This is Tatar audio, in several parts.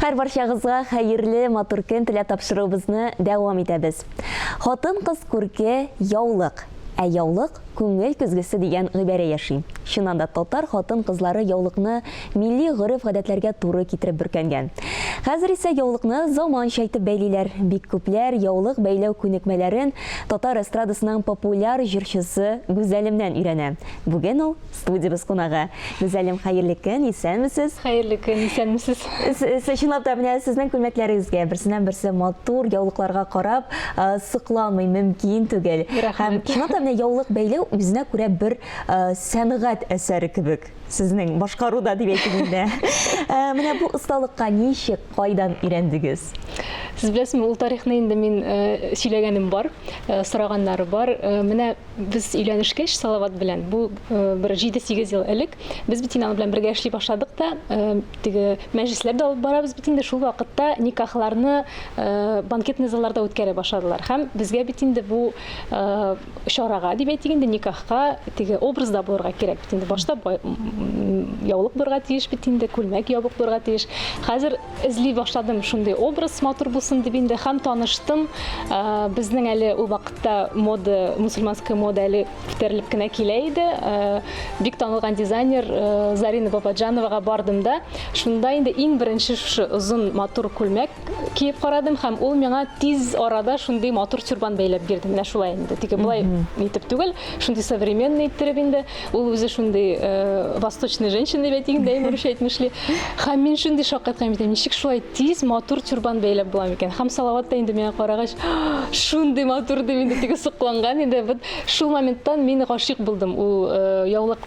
Һәр барчагызга хәерле матур көн теләп тапшыруыбызны дәвам итәбез. Хатын-кыз күрке яулык, ә яулык күңел көзгесе дигән гыйбарә яши. Чыннан да татар хатын-кызлары яулыкны милли гореф-гадәтләргә туры китереп бөркәнгән. Хәзер исә яулыкны заманча итеп бәйлиләр. Бик күпләр яулык бәйләү күнекмәләрен татар эстрадасының популяр җырчысы Гүзәлемнән өйрәнә. Бүген ул Студиябез кунагы. Гүзәлем, хәерле көн, исәнмесез. Хәерле көн, исәнмесез. Чынлап та, менә сезнең күлмәкләрегезгә, берсеннән-берсе матур яулыкларга карап, сокланмый мөмкин түгел. Һәм чынлап та менә яулык бәйләү үзенә күрә бер сәнгать әсәре кебек. Сезнең башкаруда дип әйтим инде. Менә бу осталыкка ничек, кайдан өйрәндегез? Сез беләсезме, ул тарихны инде мин сөйләгәнем бар, сораганнары бар. Менә Без өйләнешкәч Салават белән, бу бер 7-8 ел элек, без бит инде аның белән бергә эшли башладык та, теге мәҗлесләр дә алып барабыз бит инде, шул вакытта никахларны банкетный залларда үткәрә башладылар. Һәм безгә бит инде бу чарага, дип әйтик инде, никахка теге образда булырга кирәк бит инде. Башта яулык булырга тиеш бит инде, күлмәк ябык булырга тиеш. Хәзер эзли башладым шундый образ матур булсын дип инде һәм таныштым. Безнең әле ул вакытта мода, мусульманская мода әле күтәрелеп кенә килә иде. Бик танылган дизайнер Зарина Бабаджановага бардым да, шунда инде иң беренче шушы озын матур күлмәк киеп карадым һәм ул миңа тиз арада шундый матур тюрбан бәйләп бирде. Менә шулай инде. Теге болай итеп түгел, шундый современный иттереп инде. Ул үзе шундый восточный женщина дип әйтик инде, русча әйтмешли. Һәм мин шундый шаккаткан бит, ничек шулай тиз матур тюрбан бәйләп була микән? Һәм Салават та инде миңа карагач, шундый матур дип инде теге сокланган инде. Вот шул моменттан мин гашыйк булдым ул яулык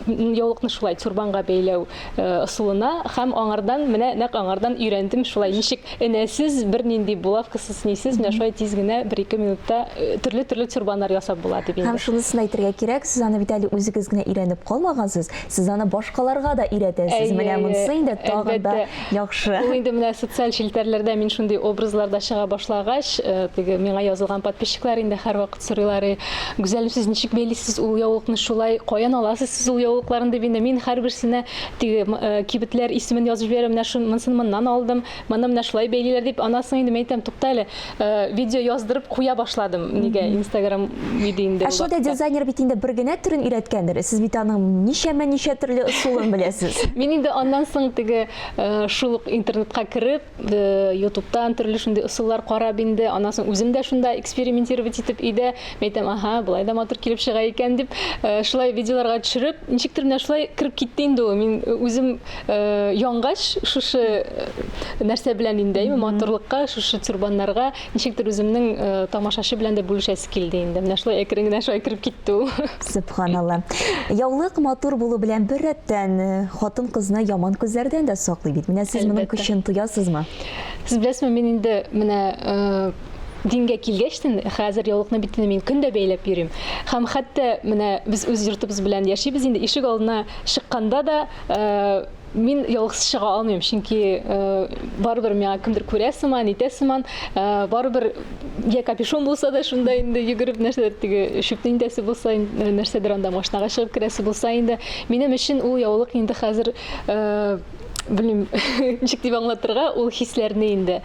яулыкны шулай тюрбанга бәйләү ысулына һәм аңардан менә нәкъ аңардан өйрәндем шулай ничек энәсез, бернинди булавкасыз, нисез, менә шулай тиз генә бер-ике минутта төрле-төрле тюрбаннар ясап була дип инде. Һәм шунысын әйтергә кирәк, сез аны бит әле үзегез генә өйрәнеп калмагансыз, сез аны башкаларга да өйрәтәсез. Менә монысы инде тагын да яхшы. Ул инде менә социаль челтәрләрдә мин шундый образларда чыга башлагач, теге миңа язылган подписчиклар инде һәрвакыт сорыйлар, Гүзәлем, сез ничек бәйлисез ул яулыкны шулай, каян аласыз сез ул яулыкларны дип инде мин һәрберсенә теге кибетләр исемен язып җибәрәм, менә шун монысын моннан алдым, моны менә шулай бәйлиләр дип, аннан соң инде мин әйтәм, тукта әле, видео яздырып куя башладым. Нигә Инстаграм иде инде. Ә шулай да дизайнер бит инде бер генә төрен өйрәткәндер. Сез бит аның ничәмә ничә төрле ысулын беләсез. Мин инде аннан соң теге шул ук интернетка кереп, Ютубтан төрле шундый ысуллар карап инде, аннан соң үзем дә шунда экспериментировать итеп өйдә, мин әйтәм, аһа, болай да матур килеп чыга икән дип, шулай видеоларга төшереп, ничектер менә шулай кереп китте инде ул. Мин үзем янгач шушы нәрсә белән инде, әйме, матурлыкка, шушы тюрбаннарга ничектер үземнең тамашачы белән дә бүлешәсе килде инде. Менә шулай әкрен генә шулай кереп китте ул. Сөбханалла. Яулык матур булу белән беррәттән, хатын-кызны яман күзләрдән дә саклый бит. Менә сез моның көчен тоясызмы? Сез беләсезме, мин инде менә дингә килгәчтен, хәзер яулыкны бит инде мин көн дә бәйләп йөрим. Һәм хәтта менә без үз йортыбыз белән яшибез инде, ишек алдына чыкканда да мин яулыксыз чыга алмыйм, чөнки барыбер миңа кемдер күрә сыман, нитә сыман, барыбер я капюшон булса да шунда инде йөгереп нәрсәдер теге чүпне нитәсе булса, нәрсәдер анда машинага чыгып керәсе булса инде, минем өчен ул яулык инде хәзер белмим, ничек дип аңлатырга ул хисләрне инде.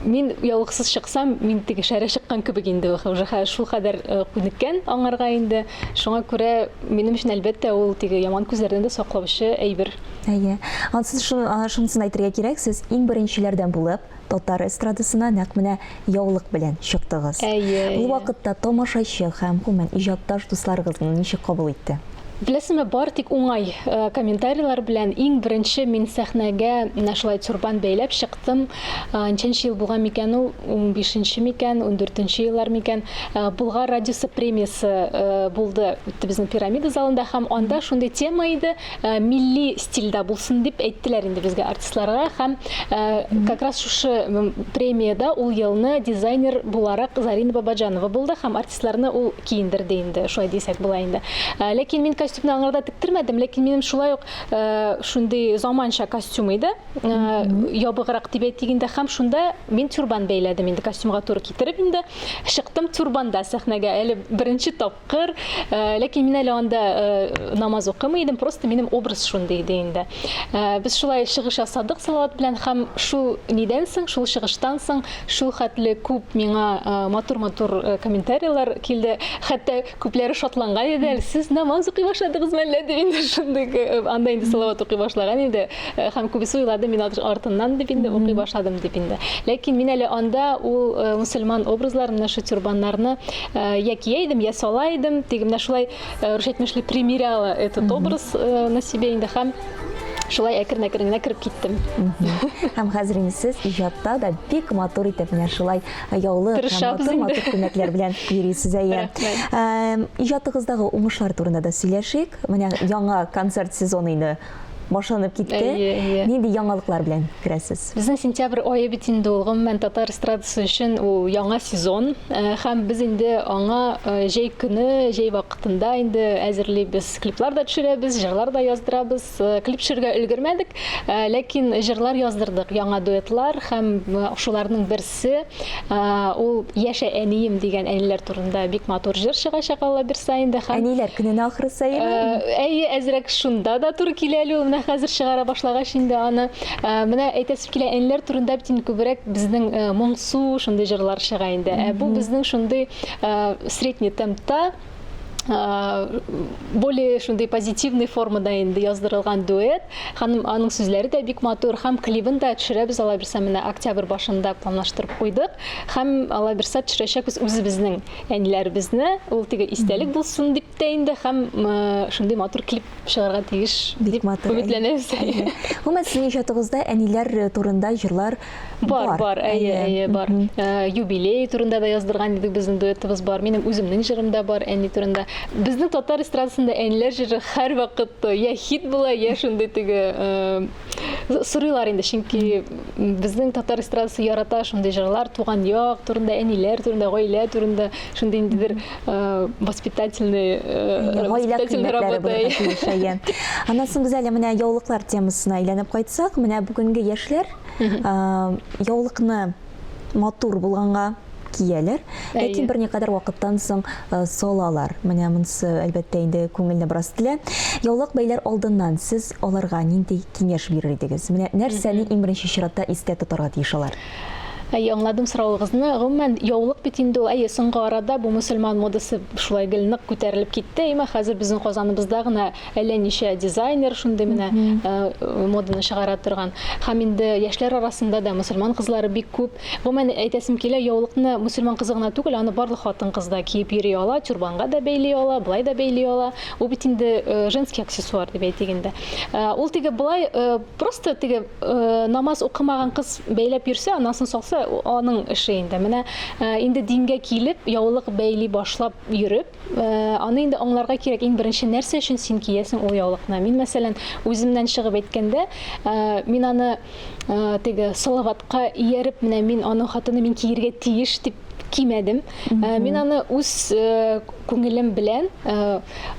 Мин яулыксыз чыксам, мин теге шәрә чыккан кебек инде, уже шул кадәр күнеккән аңарга инде. Шуңа күрә минем өчен, әлбәттә, ул теге яман күзләрдән дә саклаучы әйбер. Әйе. Ансын шунысын әйтергә кирәк, сез иң беренчеләрдән булып татар эстрадасына нәкъ менә яулык белән чыктыгыз. Әйе. Ул вакытта тамашачы һәм гомумән иҗатташ дусларыгыз моны ничек кабул итте? Беләсезме, бары тик уңай комментарийлар белән. Иң беренче мин сәхнәгә менә шулай тюрбан бәйләп чыктым. Ничәнче ел булган микән ул? Унбишенче микән, ундүртенче еллар микән? Болгар радиосы премиясе булды, үтте безнең Пирамида залында һәм анда шундый тема иде, милли стильдә булсын дип әйттеләр инде безгә артистларга һәм как раз шушы премиядә ул елны дизайнер буларак Зарина Бабаджанова булды һәм артистларны ул киендерде инде, шулай дисәк була инде. Ләкин мин костюмны аңарда тектермәдем, ләкин минем шулай ук шундый заманча костюм иде, ябыграк дип әйтик инде, һәм шунда мин тюрбан бәйләдем инде, костюмга туры китереп инде. Чыктым тюрбанда сәхнәгә, әле беренче тапкыр, ләкин мин әле анда намаз укымый идем, просто минем образ шундый иде инде. Без шулай чыгыш ясадык Салават белән һәм шул нидән соң, шул чыгыштан соң шул хәтле күп миңа матур-матур комментарийлар килде. Хәтта күпләре шатланган иде әле, сез намаз укый башладыгызмы әллә дип инде шундый, анда инде Салават укый башлаган иде. Һәм күбесе уйлады, мин артыннан дип инде укый башладым дип инде. Ләкин мин әле анда ул мөселман образларын, менә шул тюрбаннарны я кия идем, я сала идем. Тик менә шулай, русча әйтмешли, примеряла этот образ на себе инде һәм шулай әкрен-әкрен генә кереп киттем. Һәм хәзер инде сез иҗатта да бик матур итеп менә шулай яулык һәм матур-матур күлмәкләр белән йөрисез, әйе. Иҗатыгыздагы уңышлар турында да сөйләшик. Менә яңа концерт сезоны инде башланып китте. Әйе, әйе. Нинди яңалыклар белән керәсез? Безнең сентябрь ае бит инде ул гомумән татар эстрадасы өчен ул яңа сезон. Һәм без инде аңа җәй көне, җәй вакытында инде әзерлибез. Клиплар да төшерәбез, җырлар да яздырабыз. Клип төшерергә өлгермәдек, ләкин җырлар яздырдык, яңа дуэтлар һәм шуларның берсе ул Яшә әнием дигән әниләр турында бик матур җыр чыгачак, Алла бирса инде. Һәм Әниләр көненә ахрысы, әйеме? Әйе, әзрәк шунда да туры килә әле ул, менә хәзер чыгара башлагач инде аны. Менә әйтәсем килә, әниләр турында бит инде күбрәк безнең моңсу шундый җырлар чыга инде. Ә бу безнең шундый средний темпта, более шундый позитивный формада инде яздырылган дуэт. Һәм аның сүзләре дә бик матур, һәм клибын да төшерәбез, Алла бирсә, менә октябрь башында планлаштырып куйдык. Һәм Алла бирсә, төшерәчәкбез үзебезнең әниләребезне, ул теге истәлек булсын дип тә инде, һәм шундый матур клип чыгарга тиеш дип өметләнәбез. Гомумән, сезнең иҗатыгызда әниләр турында җырлар бар. Бар, әйе, әйе, бар. Юбилей турында да яздырган идек, безнең дуэтыбыз бар. Минем үземнең җырым да бар әни турында. Безнең татар эстрадасында әниләр җыры һәрвакыт я хит була, я шундый теге сорыйлар инде, чөнки безнең татар эстрадасы ярата шундый җырлар, туган як турында, әниләр турында, гаилә турында, шундый ниндидер воспитательный гаилә кыйммәтләре булырга тиеш, әйе. Аннан соң, Гүзәл, менә яулыклар темасына әйләнеп кайтсак, менә бүгенге яшьләр яулыкны матур булганга кияләр, ләкин берникадәр вакыттан соң салалар. Менә монысы, әлбәттә, инде күңелне бераз телә. Яулык бәйләр алдыннан сез аларга нинди киңәш бирер идегез? Менә нәрсәне иң беренче чиратта истә тотарга тиеш алар? Әйе, аңладым соравыгызны. Гомумән, яулык бит инде ул, әйе, соңгы арада бу мөселман модасы шулай гел нык күтәрелеп китте. Әмма хәзер безнең Казаныбызда гына әллә ничә дизайнер шундый менә моданы чыгара торган. Һәм инде яшьләр арасында да мөселман кызлары бик күп. Гомумән, әйтәсем килә, яулыкны мөселман кызы гына түгел, аны барлык хатын-кыз да киеп йөри ала, тюрбанга да бәйли ала, болай да бәйли ала. Ул бит инде женский аксессуар дип әйтик инде. Ул теге болай просто теге намаз укымаган кыз бәйләп йөрсә, аннан соң салса, аның эше инде. Менә инде дингә килеп, яулык бәйли башлап йөреп, аны инде аңларга кирәк. Иң беренче нәрсә өчен син киясең ул яулыкны? Мин, мәсәлән, үземнән чыгып әйткәндә, мин аны теге Салаватка ияреп, менә мин аның хатыны, мин киергә тиеш дип кимәдем. Мин аны үз күңелем белән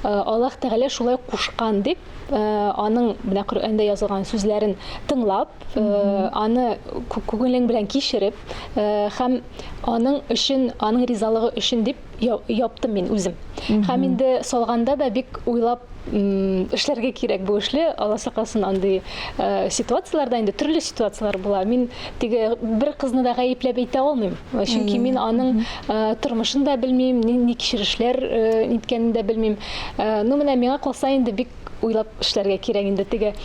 Аллаһ Тәгалә шулай кушкан дип, аның менә Коръәндә язылган сүзләрен тыңлап, аны күңелең белән кичереп һәм аның өчен, аның ризалыгы өчен дип яптым мин үзем. Һәм инде салганда да бик уйлап эшләргә кирәк бу эшле. Алла сакласын, андый ситуацияләрдә инде төрле ситуацияләр була. Мин теге бер кызны да гаепләп әйтә алмыйм. Чөнки мин аның тормышын да белмим, ни кичерешләр ниткәнен дә белмим. Ну, менә миңа калса инде бик уйлап эшләргә кирәк инде теге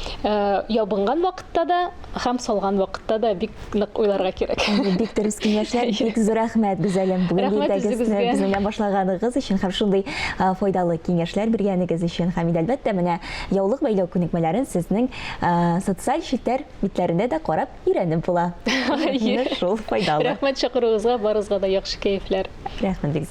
ябынган вакытта да һәм салган вакытта да бик нык уйларга кирәк. Бик дөрес киңәшләр, бик зур рәхмәт, Гүзәлем, бүгенге иртәгесне безнең белән башлаганыгыз өчен һәм шундый файдалы киңәшләр биргәнегез өчен. Һәм инде, әлбәттә, менә яулык бәйләү күнекмәләрен сезнең социаль челтәр битләрендә дә карап өйрәнеп була. Менә шул файдалы. Рәхмәт чакыруыгызга, барыгызга да яхшы кәефләр. Рәхмәт бик зур.